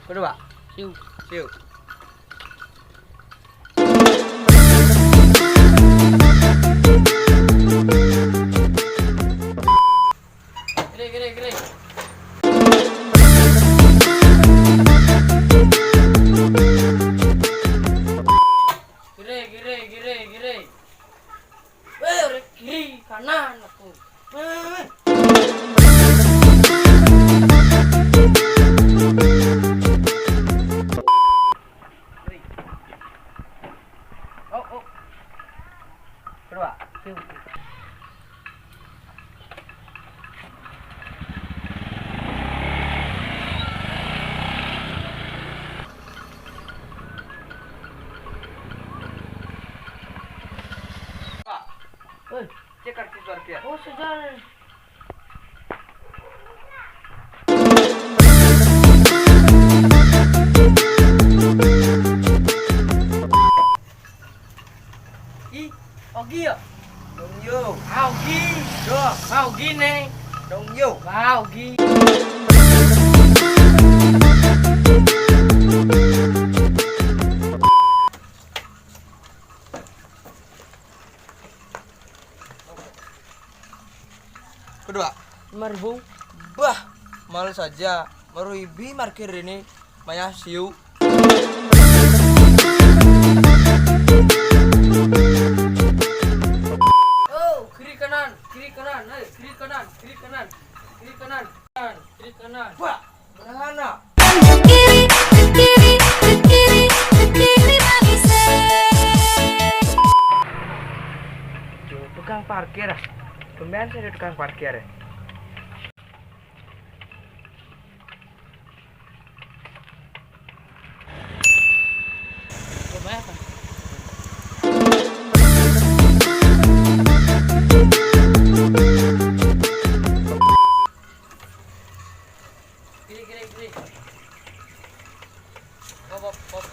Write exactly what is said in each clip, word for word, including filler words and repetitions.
Kedua. Siu. Siu. Kiri, kiri, kiri. Kiri, kiri, kiri, kiri. Weh, kiri, kanan aku. Weh, weh. Oh, oh. Kedua. Pak. Oi. Cek karcis parkir. Oh, sudah. Ih, Ogi ya? Dong yo. Ah, Ogi. Yo. Ah, Ogi nih. Dong yo. Ah, Ogi. Kedua. Lima ribu. Bah, malu saja. Maru ibi markir ini. Maya siu. Oh, kiri kanan, kiri kanan, eh, kiri kanan, kiri kanan, kiri kanan, kiri kanan. Wah, mana? Kiri, kiri, kiri, kiri, kiri, manis. Tuh, tukang parkir, ah. Tumben saya ada tukang parkir, ya. Kiri, kiri, kiri. Hop, hop, hop.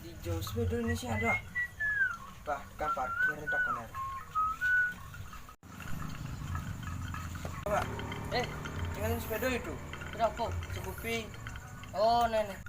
Di jauh sepeda ini sih ada. Bah, tukang parkir ini tak benar. Pak. Eh, tinggalin sepeda itu. Kenapa? Cukupi. Oh, nenek.